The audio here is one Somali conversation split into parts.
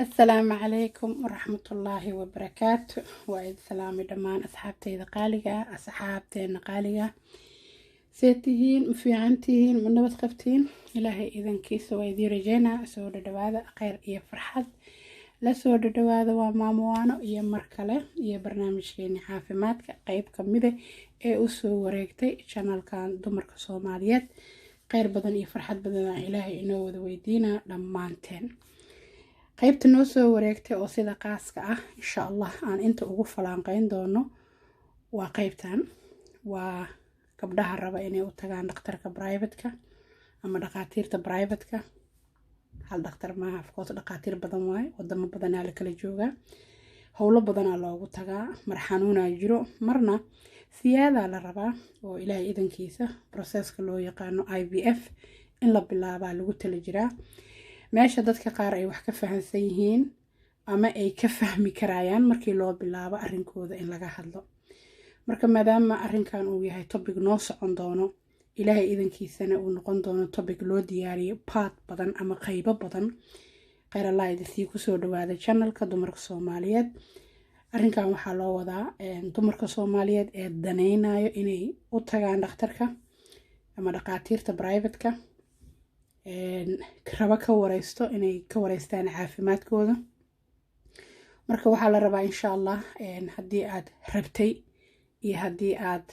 Asalaamu calaykum waraxmatullaahi wabarakaatu. Waa idin salaamay dhammaan asxaabteyda qaaliga ah, asxaabteena qaaliga ah. See tihiin? Ma fiican tihiin? Ma nabad qabtiin? Ilaahay idankiisa waa idiin rajeynaa. Soo dhadhawaada, kheyr iyo farxad la soo dhadhawaada. Waa Maamowaano iyo mar kale iyo barnaamijkeeni caafimaadka, qeyb kamida ee usoo wareegtay channelkan dumarka Soomaaliyeed. Kheyr badan iyo farxad badan Ilaahay inoo wada weydiinaa dhammaanteen. Qeybta noo soo wareegtay oo sida qaaska ah insha Allah aan inta ugu falanqeyn doono waa qeybtan, waa gabdhaha raba inay u tagaan dhakhtarka privateka ama dhakhaatiirta privateka. Hal dhakhtar maaha, of course, dhakhaatiir badan waaye. Wadamo badanaa la kala joogaa, howlo badanaa loogu tagaa. Mar xanuunaa jiro, marna siyaadaa la rabaa oo Ilaahay idankiisa processka loo yaqaano IVF in la bilaabaa lagu tala jiraa. Meesha dadka qaar ay wax ka fahansan yihiin ama ay ka fahmi karayaan markii loo bilaabo arrinkooda in laga hadlo. Marka maadaama arrinkan uu yahay topic noo socon doono, Ilaahay idankiisana uu noqon doono topic loo diyaariyo part badan ama qeybo badan, kheyr Allah idinsii. Kusoo dhawaada channelka dumarka Soomaaliyeed. Arrinkan waxaa loo wadaa dumarka Soomaaliyeed ee daneynayo inay u tagaan dhakhtarka ama dhakhaatiirta privateka, raba ka wareysto, inay ka wareystaan caafimaadkooda. Marka waxaa la rabaa insha Allah, haddii aad rabtay iyo haddii aad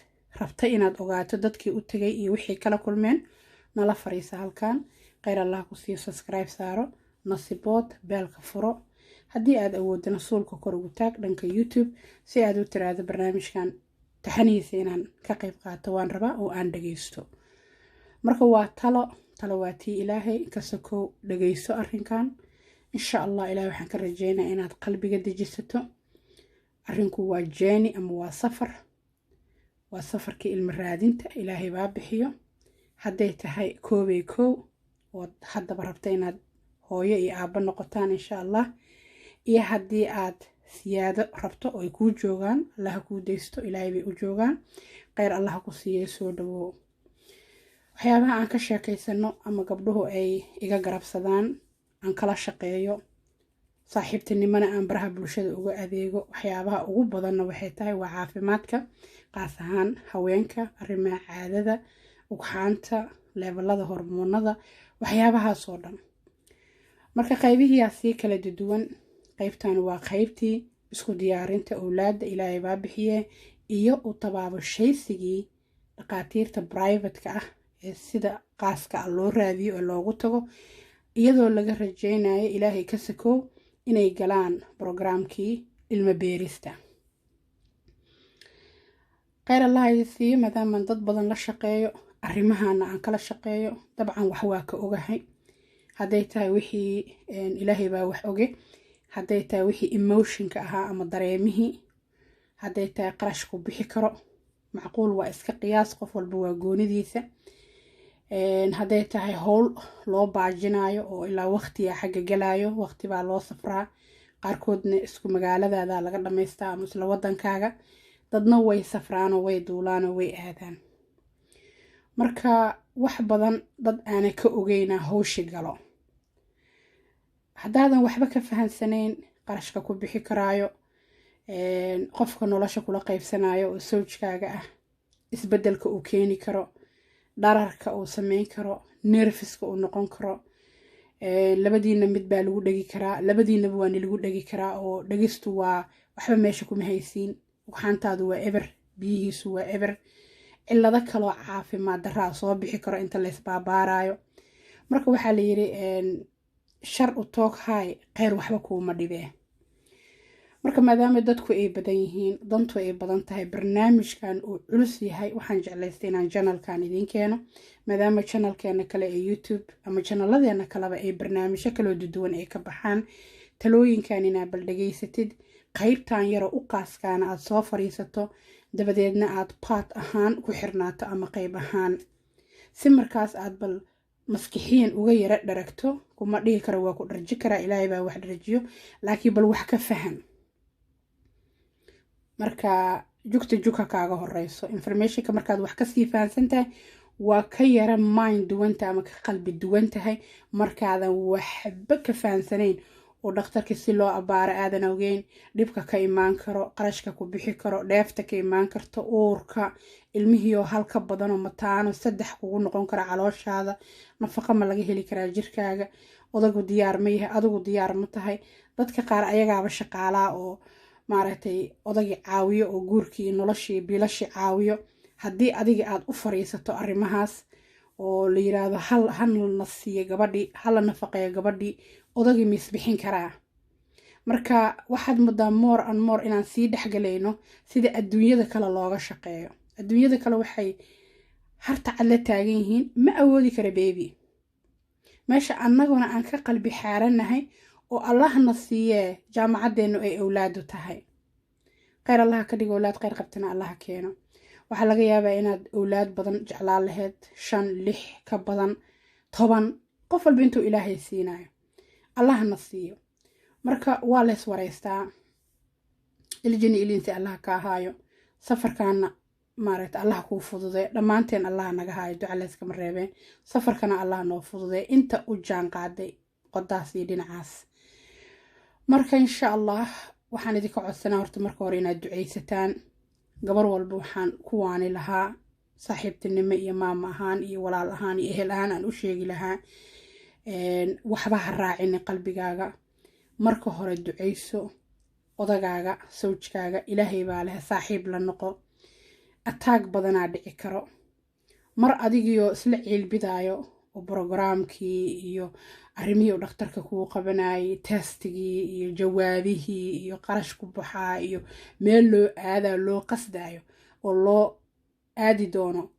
rabtay inaad ogaato dadkii u tagay iyo wixii kala kulmeen, nala fariisa halkan. Kheyr Allah ku siiyo. Subscribe saaro, nasibood bellka furo, haddii aad awoodana suulka kor ugu taag dhanka YouTube si aad u tiraahdo barnaamijkan taxanihiisa inaan ka qayb qaato waan rabaa oo aan dhageysto. Marka waa talo, talo waa tii Ilaahay kasakow. Dhageyso arrinkan insha Allah. Ilahay waxaan ka rajeynaya inaad qalbiga dejisato. Arrinku waa journey ama waa safar, waa safarkii ilmo raadinta. Ilaahay baa bixiyo. Hadday tahay koobey kow ood haddaba rabta inaad hooyo iyo aabbo noqotaan insha Allah, iyo haddii aad siyaado rabto oo ay kuu joogaan, Allaha kuu daysto, Ilaahay bay u joogaan. Kheyr Allaha ku siiyay. Soo dhawow. Waxyaabaha aan ka sheekaysano ama gabdhuhu ay iga garabsadaan, aan kala shaqeeyo, saaxiibtinimona aan baraha bulshada uga adeego, waxyaabaha ugu badanna waxay tahay waa caafimaadka, qaas ahaan haweenka, arrimaha caadada, ugxaanta, levelada hormoonada, waxyaabahaasoo dhan. Marka qaybihiyaa sii kala duwan. Qaybtan waa qaybtii isku diyaarinta owlaadda, Ilaahay baa bixiye, iyo u tabaabushaysigii dhaqaatiirta privateka ah ee sida qaaska ah loo raadiyo ee loogu tago, iyadoo laga rajeynayo Ilaahay ka sakow inay galaan programkii ilmo beerista. Kheyr Allah idi siiyo. Maadaamaan dad badan la shaqeeyo, arrimahana aan kala shaqeeyo, dabcan wax waa ka ogahay. Hadday tahay wixii Ilaahay baa wax oge, hadday tahay wixii emotionka ahaa ama dareemihii, hadday tahay qarashku bixi karo macquul, waa iska qiyaas, qof walba waa goonidiisa. Hadday tahay howl loo baajinayo oo ilaa waqtiga xagga galayo, waqti baa loo safraa. Qaarkoodna isku magaaladaada laga dhamaystaa ama isla wadankaaga. Dadna way safraanoo way duulaanoo way aadaan. Marka wax badan dad aana ka ogeynaa howshi galo. Haddaadan waxba ka fahansanayn qarashka ku bixi karaayo, qofka nolosha kula qaybsanayo oo sawjkaaga ah, isbeddelka uu keeni karo, dhararka uu sameyn karo, nervouska uu noqon karo, labadiina mid baa lagu dhegi karaa, labadiinaba waa nilagu dhegi karaa. Oo dhegistu waa waxba meesha kuma haysiin, ugxaantaadu waa eber, biyihiisu waa eber, cillado kaloo caafimaad daraa soo bixi karo inta laysbaabaaraayo. Marka waxaa la yiri, shar u toog haay, kheyr waxba kuuma dhibee. Marka maadaama dadku ay badan yihiin, dantu ay badan tahay, barnaamijkan uu culus yahay, waxaan jeclaystay inaan channelkan idiin keeno, maadaama channelkeena kale ee YouTube ama channelladeena kaleba ay barnaamijyo kaloo duduwan ay ka baxaan. Talooyinkan inaa bal dhegaysatid, qaybtan yaroo u qaaskaana aad soo fariisato, dabadeedna aad part ahaan ku xirnaato ama qayb ahaan, si markaas aad bal maskixiyan uga yara dharagto. Kuma dhihi karo waa ku dharji karaa, Ilaahay baa wax dharjiyo, laakiin bal wax ka fahan. Marka jugta jugha kaaga horeyso informationka, markaad wax kasii fahansan tahay, waa ka yara mind duwanta ama ka qalbi duwan tahay markaadan waxba ka fahansanayn. Oo dhakhtarkii si loo abaaro aadan ogeyn, dhibka ka imaan karo, qarashka ku bixi karo, dheefta ka imaan karto, uurka ilmihiioo hal ka badanoo mataano saddex kugu noqon kara, calooshaada nafaqa ma laga heli karaa, jirkaaga, odagu diyaar ma yahay, adigu diyaar ma tahay? Dadka qaar ayagaaba shaqaalaa oo maaragtay odagii caawiyo oo guurkii, noloshii, biilashii caawiyo. Haddii adiga aada u fariisato arrimahaas oo la yiraahdo hal hana siiyo gabadhii, hala nafaqeeyo gabadhii, odagii ma isbixin karaa? Marka waxaad muddaa more and more inaan sii dhexgalayno sida adduunyada kale looga shaqeeyo. Adduunyada kale waxay harta cad la taagan yihiin, "Ma awoodi kara baby." Meesha annaguna aan ka qalbi xaaranahay oo Allahna siiyee jaamacadeennu ay awlaadu tahay. Kheyr Allaha ka dhigo, awlaad kheyr qabtana Allaha keeno. Waxaa laga yaabaa inaad awlaad badan jeclaan lahayd, shan, lix, ka badan, 10, qof walba intuu Ilaahay siinayo Allahna siiyo. Marka waa lays waraystaa. Iljini ilinsi Allaha ka ahaayo, safarkaana maaragta Allah kuu fududee, dhammaanteen Allah naga haayo, duca layskama reebeen. Safarkana Allah noo fududee inta u jaan qaaday qodaas iyo dhinacaas. Marka insha Allah waxaan idinka codsanaa horta marka hore inaad ducaysataan. Gabar walba waxaan ku waani lahaa, saaxiibtinimo iyo maama ahaan iyo walaal ahaan iyo ehel ahaan aan u sheegi lahaa, waxba ha raacinin qalbigaaga. Marka hore ducayso, odagaaga, sawjkaaga, Ilaahay baa leh, saaxiib la noqo. Ataag badanaa dhici karo mar adigiyo isla ciilbidaayo oo programkii iyo arrimihii uu dhakhtarka kuu qabanayay, testigii iyo jawaabihii iyo qarash ku baxaa iyo meel loo aadaa, loo qasdayo oo loo aadi doono,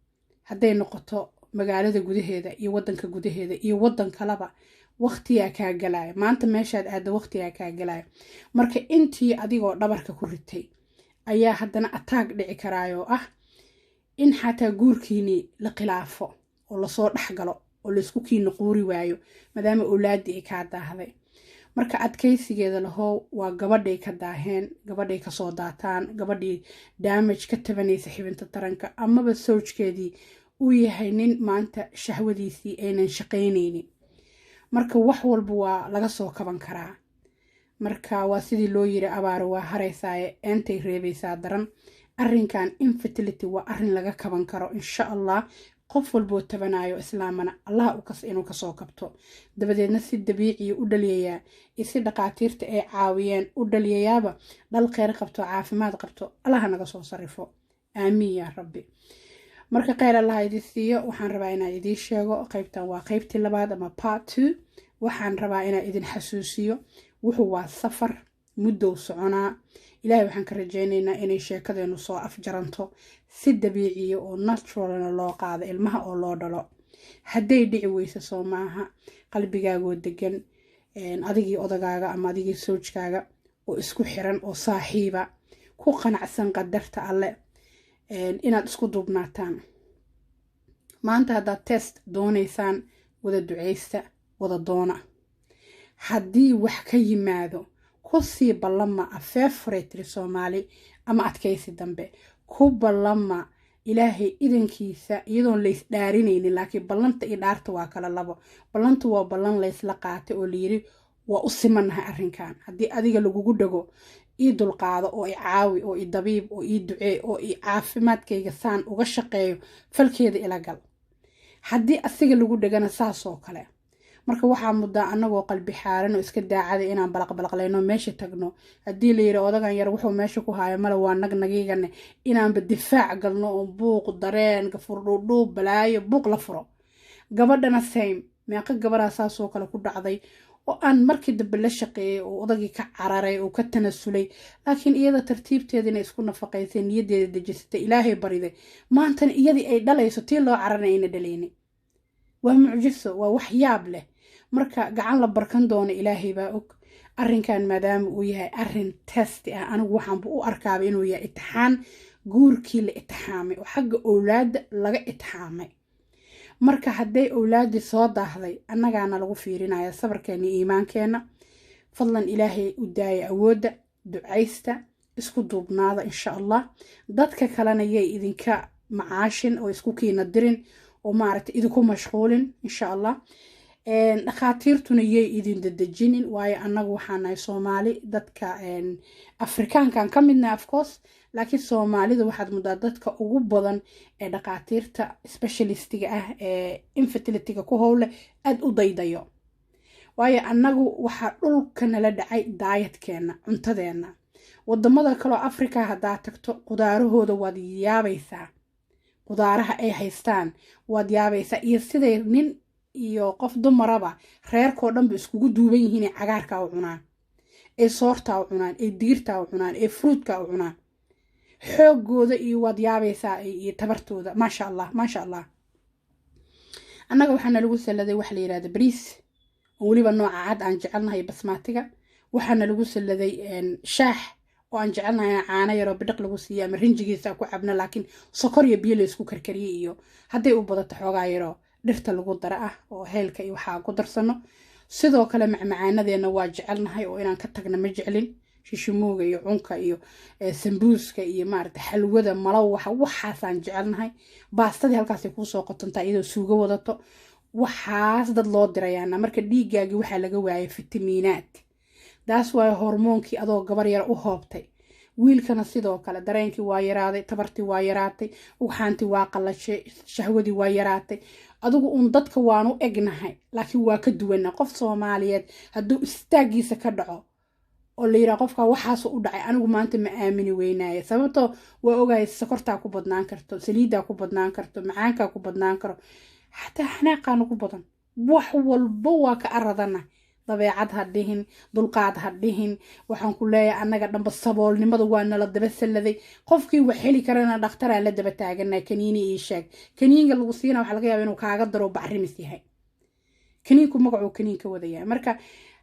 hadday noqoto magaalada gudaheeda iyo waddanka gudaheeda iyo waddan kaleba, waqtiyaa kaa galaya. Maanta meeshaad aadda waqtiyaa kaa galaya. Marka intii adigoo dhabarka ku ritay ayaa haddana ataag dhici karaayoo ah in xataa guurkiinii la khilaafo oo lasoo dhexgalo oo laysku kiina quuri waayo, maadaama owlaaddii ay kaa daahday. Marka adkaysigeeda lahow. Waa gabadhay ka daaheen, gabadhay kasoo daataan, gabadhii damage ka tabanaysa xibinta taranka, amaba sawjkeedii uu yahay nin maanta shahwadiisii aynan shaqaynaynin. Marka wax walba waa laga soo kaban karaa. Marka waa sidii loo yiri, abaaro waa haraysaaye, eentay reebaysaa daran. Arrinkan infertility waa arrin laga kaban karo insha Allah. Qof walboo tabanayo islaamana Allah inuu kasoo kabto, dabadeedna si dabiiciya u dhaliyayaa iyo si dhaqaatiirta ay caawiyeen u dhaliyayaaba, dhal kheyr qabto, caafimaad qabto, Allaha naga soo sarifo, aamiin yaa Rabbi. Marka kheyr Allah idin siiyo. Waxaan rabaa inaan idiin sheego, qeybtan waa qeybtii labaad ama part two. Waxaan rabaa inaan idin xasuusiyo, wuxuu waa safar muddow soconaa. Ilaahay waxaan ka rajaynaynaa inay sheekadeenu soo afjaranto si dabiiciya oo naturalna loo qaado ilmaha oo loo dhalo. Hadday dhici weyso, soo maaha qalbigaagoo degan, adigii odagaaga ama adigii soojkaaga oo isku xiran oo saaxiiba, ku qanacsan qadarta Alle, inaad isku duubnaataan. Maanta haddaad test doonaysaan, wada ducaysta, wada doona. Haddii wax ka yimaado, kusii ballama afeefuray tiri Soomaali ama adkaysi dambe ku ballama, Ilaahay idankiisa, iyadoon lays dhaarinaynin. Laakiin ballanta iyo dhaarta waa kala labo. Ballantu waa ballan laysla qaatay oo layiri waa u simanahay arrinkan. Haddii adiga lagugu dhago, ii dulqaado oo i caawi oo i dabiib oo ii ducee oo i caafimaadkayga saan uga shaqeeyo falkeeda ila gal. Haddii asiga lagu dhagana, saasoo kale. Marka waxaa muddaa anagoo qalbi xaaran oo iska daacada inaan balaqbalaqlayno meesha tagno. Haddii la yidhi odagan yar wuxuu meesha ku haayo male, waa nagnagiigane, inaanba difaac galno oo buuq, dareen, gafur, dhuudhuub, balaayo, buuq la furo. Gabadhana same. Meeqa gabadhaa saasoo kale ku dhacday oo aan markii dambe la shaqeeyey oo odagii ka cararay oo ka tanasulay, laakiin iyada tartiibteeda inay isku nafaqaysay, niyadeeda dejisatay, Ilaahay bariday, maantana iyadii ay dhalayso, tii loo cararna ayna dhalaynin. Waa mucjiso, waa wax yaab leh. Marka gacan la barkan doono Ilaahay baa og. Arrinkan maadaama uu yahay arrin test ah, anigu waxaanba u arkaaba inuu yahay itixaan, guurkii la itixaamay oo xagga owlaadda laga itixaamay. Marka hadday owlaaddii soo daahday, annagaana lagu fiirinaya sabarkeena iyo iimaankeenna. Fadlan Ilaahay u daaya awoodda, ducaysta, isku duubnaada insha Allah. Dadka kalena yay idinka macaashin oo isku kiina dirin oo maaragtay idinku mashquulin insha Allah. Dhakhaatiirtuna yay idin dadejinin, waayo annagu waxaa nahay Soomaali. Dadka Afrikaankan ka midnahay, of course, laakiin Soomaalida waxaad muddaa dadka ugu badan ee dhakhaatiirta specialistiga ah ee infertilityga ku howle aada u daydayo, waayo annagu waxaa dhulka nala dhacay dietkeenna, cuntadeenna. Wadamada kaloo Africa haddaa tagto, qudaarahooda waad yaabaysaa, qudaaraha ay haystaan waad yaabaysaa, iyo siday nin iyo qof dumaraba reerkoo dhanba iskugu duuban yihiin ay cagaarkaa u cunaan, ay soortaa u cunaan, ay digirtaa u cunaan, ay fruitkaa u cunaan. Xoogooda iyo waad yaabaysaa iyo tabartooda. Maasha Allah, maasha Allah. Annaga waxaa nalagu salladay waxa la yidhahda bariis, oo weliba nooca cad aan jecelnahay, basmaatiga. Waxaana lagu salladay shaax oo aan jecelnahay in caano yaroo bidhiq lagu siiyo ama rinjigiisa ku cabno, laakiin sokor iyo biyo laysku karkariyey, iyo hadday u badato xoogaa yaroo dhirta lagu dara ah oo heelka iyo waxaa ku darsano. Sidoo kale macmacaanadeenna waa jecelnahay oo inaan ka tagna ma jeclin. Shishimooga iyo cunka iyo sambuuska iyo maarata xalwada, malawaxa, waxaasaan jecelnahay. Baastadii halkaasay kuusoo qotontaa iyadoo suugo wadato. Waxaas dad loo dirayaana marka dhiiggaagii waxaa laga waayay fitamiinaad. Daas waayo hormoonkii adoo gabar yar u hoobtay. Wiilkana sidoo kale dareenkii waa yaraaday, tabartii waa yaraatay, ugxaantii waa qallashay, shahwadii waa yaraatay. Adigu uun dadka waanu egnahay, laakiin waa ka duwana. Qof Soomaaliyeed hadduu istaagiisa ka dhaco oo la yidhaha qofka waxaasu u dhacay, anigu maanta ma aamini weynaaye, sababtoo waa ogahay sokortaa ku badnaan karto, saliiddaa ku badnaan karto, macaankaa ku badnaan karo, xataa xanaaqaa nagu badan. Wax walba waa ka aradana. Dabeecad ha dhihin, dulqaad ha dhihin. Waxaan ku leeyahay annaga dhanba saboolnimada waa nala daba salladay. Qofkii wax heli karana dhakhtaraa la daba taagana, kaniini ii sheeg. Kaniinka lagu siina waxaa laga yaaba inuu kaaga daro, bacrimis yahay kaniinku, magacuu kaniinka wadayahay. Marka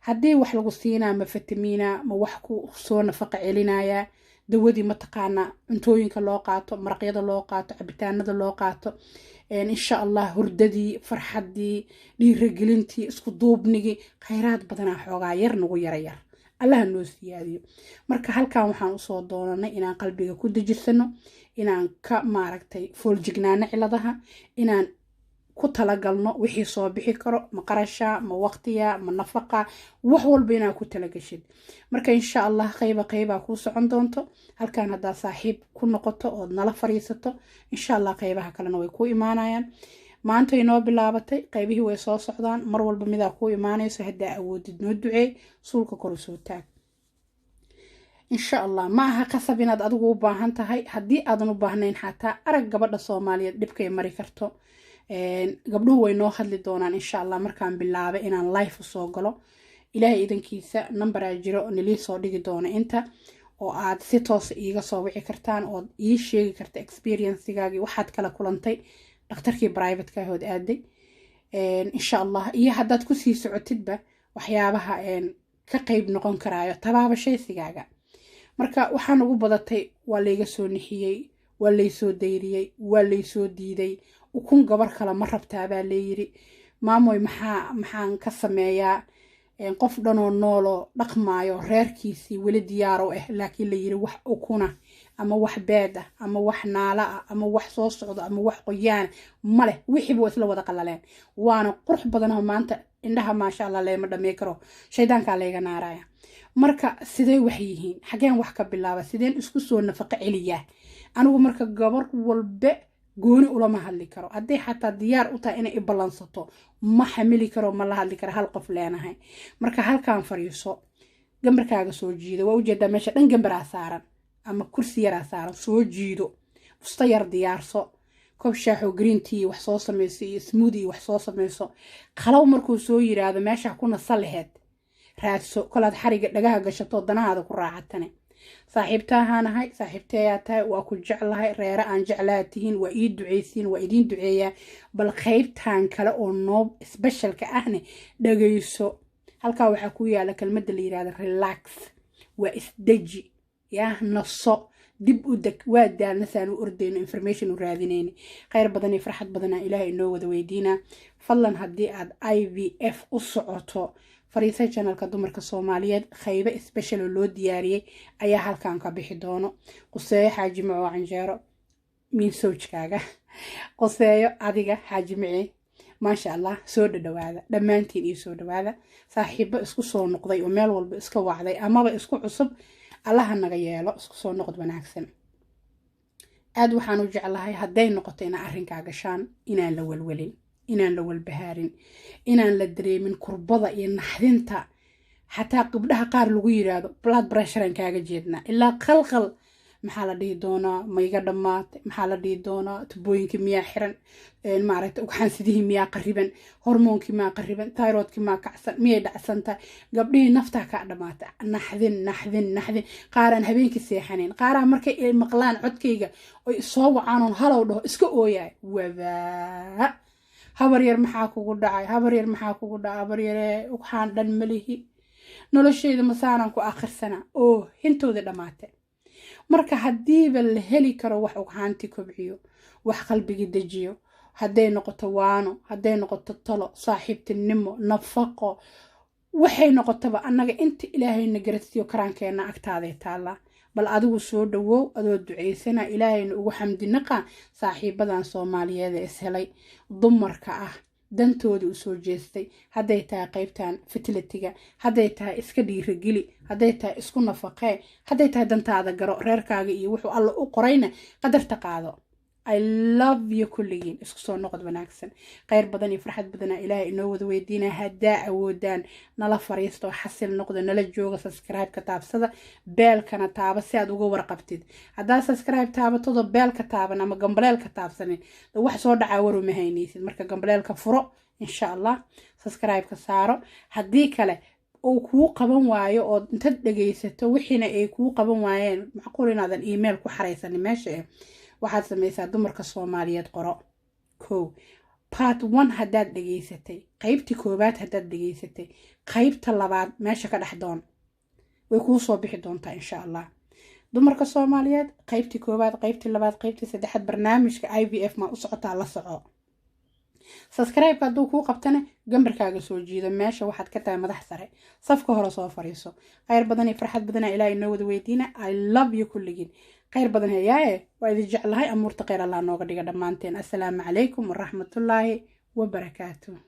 haddii wax lagu siinaa, ma fitamiina, ma wax ku soo nafaqa celinaya dawadii, mataqaanaa cuntooyinka loo qaato, maraqyada loo qaato, cabitaanada loo qaato, insha Allah hurdadii, farxaddii, dhiiragelintii, isku duubnigii, khayraad badanaa xoogaa yar nagu yara yar. Allaha noo siyaadiyo. Marka halkan waxaan usoo doonanay inaan qalbiga ku dejisano, inaan ka maaragtay fooljignaano ciladaha, inaan ku talagalno wixii soo bixi karo, ma qarasha, ma waqtiya, ma nafaqa, wax walba inaa ku talagashid. Marka insha Allah qayba qaybaa kuu socon doonto halkan. Haddaa saaxiib ku noqoto ood nala fariisato, insha Allah qaybaha kalena way kuu imaanayaan. Maanta inoo bilaabatay, qaybihii way soo socdaan. Mar walba midaa kuu imaanayso. Haddaa awoodid noo duceey, suulka kor usoo taag, insha Allah. Ma aha qasab inaad adigu u baahan tahay. Haddii aadan u baahnayn xataa, arag gabadha Soomaaliyeed dhibkay mari karto. Gabdhuhu way noo hadli doonaan insha Allah markaan bilaabay inaan live usoo galo, Ilaahay idankiisa. Numberaa jiro nilii soo dhigi doono inta oo aad si toosa iiga soo wici kartaan ood ii sheegi karta experiencegaagii, waxaad kala kulantay dhakhtarkii privateka hood aaday, insha Allah. Iyo haddaad kusii socotidba waxyaabaha ka qeyb noqon karaayo tabaabashaysigaaga. Marka waxaan ugu badatay waa layga soo nixiyey, waa laysoo dayriyey, waa laysoo diiday, ukun gabar kale ma rabtaa baa leeyiri. Maamoy, maxaan ka sameeyaa? Qof dhanoo nooloo dhaqmaayo, reerkiisii weli diyaaro ah, laakiin la yiri wax ukuna ama wax beed ah ama wax naala ah ama wax soo socdo ama wax qoyaana maleh. Wixiiba waa isla wada qalaleen, waana qurux badanaho maanta indhaha, maasha Allah, leema dhamey karo, shaydaankaa layga naaraya. Marka sidee wax yihiin? Xageen wax ka bilaaba? Sideen isku soo nafaqo celiyaa anigu? Marka gabar walbe gooni ulama hadli karo. Hadday xataa diyaar u tahay inay i ballansato, ma xamili karo, ma la hadli karo, hal qof leenahay. Marka halkaan fadhiiso, gambarkaaga soo jiido. Waa ujeedaa meesha dhan gambaraa saaran ama kursi yaraa saaran. Soo jiido, busto yar diyaarso, koob shaaxoo green tea wax soo samayso iyo smoothie wax soo samayso. Qalow markuu soo yiraahdo, meesha ku nasa laheed raadso. Kolaad xariga dhagaha gashato, danahaada ku raacatane. Saaxiibtaahaanahay, saaxiibteeyaa tahay, waa ku jeclahay, reere aan jeclaa tihiin, waa ii duceysiin, waa idiin duceeyaa. Bal qaybtan kale oo noo specialka ahne dhagayso. Halkaa waxaa ku yaala kelmadda la yirahda relax, waa isdeji, yaa naso, dib u deg. Waa daalna saan u ordayno, information u raadinayna. Khayr badan iyo farxad badana Ilaahay inoo wada weydiinaa. Fadlan haddii aad IVF u socoto, fariisa channelka dumarka Soomaaliyeed. Khaybe special oo loo diyaariyey ayaa halkan ka bixi doono. Quseeyo xaaji maco canjeero miin sowjkaaga, quseeyo adiga xaaji mici. Maasha Allah, soo dhadhawaada dhammaantiin iyo soo dhawaada, saaxiibo isku soo noqday oo meel walba iska wacday amaba isku cusub. Allaha naga yeelo isku soo noqod wanaagsan. Aad waxaan u jeclahay hadday noqoto inaa arrinkaa gashaan, inaan la walwalin, inaan la walbahaarin, inaan la dareemin kurbada iyo naxdinta. Xataa gabdhaha qaar lagu yiraahdo blood pressure aan kaaga jeednaa, ilaa qalqal. Maxaa la dhihi doonaa? Maiga dhammaatay? Maxaa la dhihi doonaa? Tubooyinkii miyaa xiran? Maaragta, ugxansidihii miyaa qariban? Hormoonkii maa qariban? Thyroidkii maa kacsan? Miyay dhacsan tahay? Gabdhihii naftaa kaa dhamaatay. Naxdin, naxdin, naxdin. Qaaraan habeenkii seexanayn, qaaraan markay ay maqlaan codkayga oy soo wacaan oon halow dhaho iska ooyaay. Wabaa, habar yar, maxaa kugu dhacay? Habar yar, maxaa kugu dhacay? Habar yaree, ugxaan dhan malihi, noloshayda masaanaan ku akhirsanaa oo hintoodii dhammaatay. Marka haddiiba la heli karo wax ugxaanti kobciyo, wax qalbigii dejiyo, hadday noqoto waano, hadday noqoto talo, saaxiibtinimo, nafaqo, waxay noqotaba, annaga inta Ilaahayna garasiyo karaankeenna agtaaday taallaa. Bal adigu soo dhawow adoo ducaysana, Ilaahayna ugu xamdinaqa. Saaxiibadan Soomaaliyeed ee ishelay, dumarka ah, dantoodii u soo jeestay, hadday tahay qaybtan fertilityga, hadday tahay iska dhiirageli, hadday tahay isku nafaqee, hadday tahay dantaada garo, reerkaaga iyo wuxuu Alla u qorayna qadarta qaado. I love you kulligiin. Isku soo noqod wanaagsan, khayr badan iyo farxad badana Ilaahay inoo wada weydiina. Haddaa awoodaan, nala fariisto, xasil noqdo, nala jooga. Subscribe-ka taabsada, bellkana taaba si aad uga warqabtid. Haddaa subscribe taabatado, bellka taaban ama gambaleelka taabsanin, wax soo dhacaa waruma haynaysid. Marka gambaleelka furo, insha Allah, subscribe-ka saaro. Haddii kale uu kuu qaban waayo ood intad dhegaysato wixiina ay kuu qaban waayeen, macquul inaadan email ku xaraysanin meesha. Waxaad samaysaa, Dumarka Soomaaliyeed qoro. Kow, part one haddaad dhegaysatay, qaybtii koowaad haddaad dhegaysatay, qaybta labaad meesha ka dhex doon, way kuu soo bixi doontaa, insha Allah. Dumarka Soomaaliyeed, qaybtii koowaad, qaybtii labaad, qaybtii saddexaad, barnaamijka IVF ma u socotaa? La soco. Subscribe hadduu kuu qabtana, gambarkaaga soo jiido. Meesha waxaad ka tahay madax sare, safka hore soo fariiso. Khayr badan iyo farxad badana Ilaah inoo wada weydiina. I love you kulligiin. Khayr badan hayaaye, waa idin jeclahay. Amuurta khayr Allah nooga dhiga dhammaanteen. Assalaamu calaykum waraxmatullaahi wabarakaatu.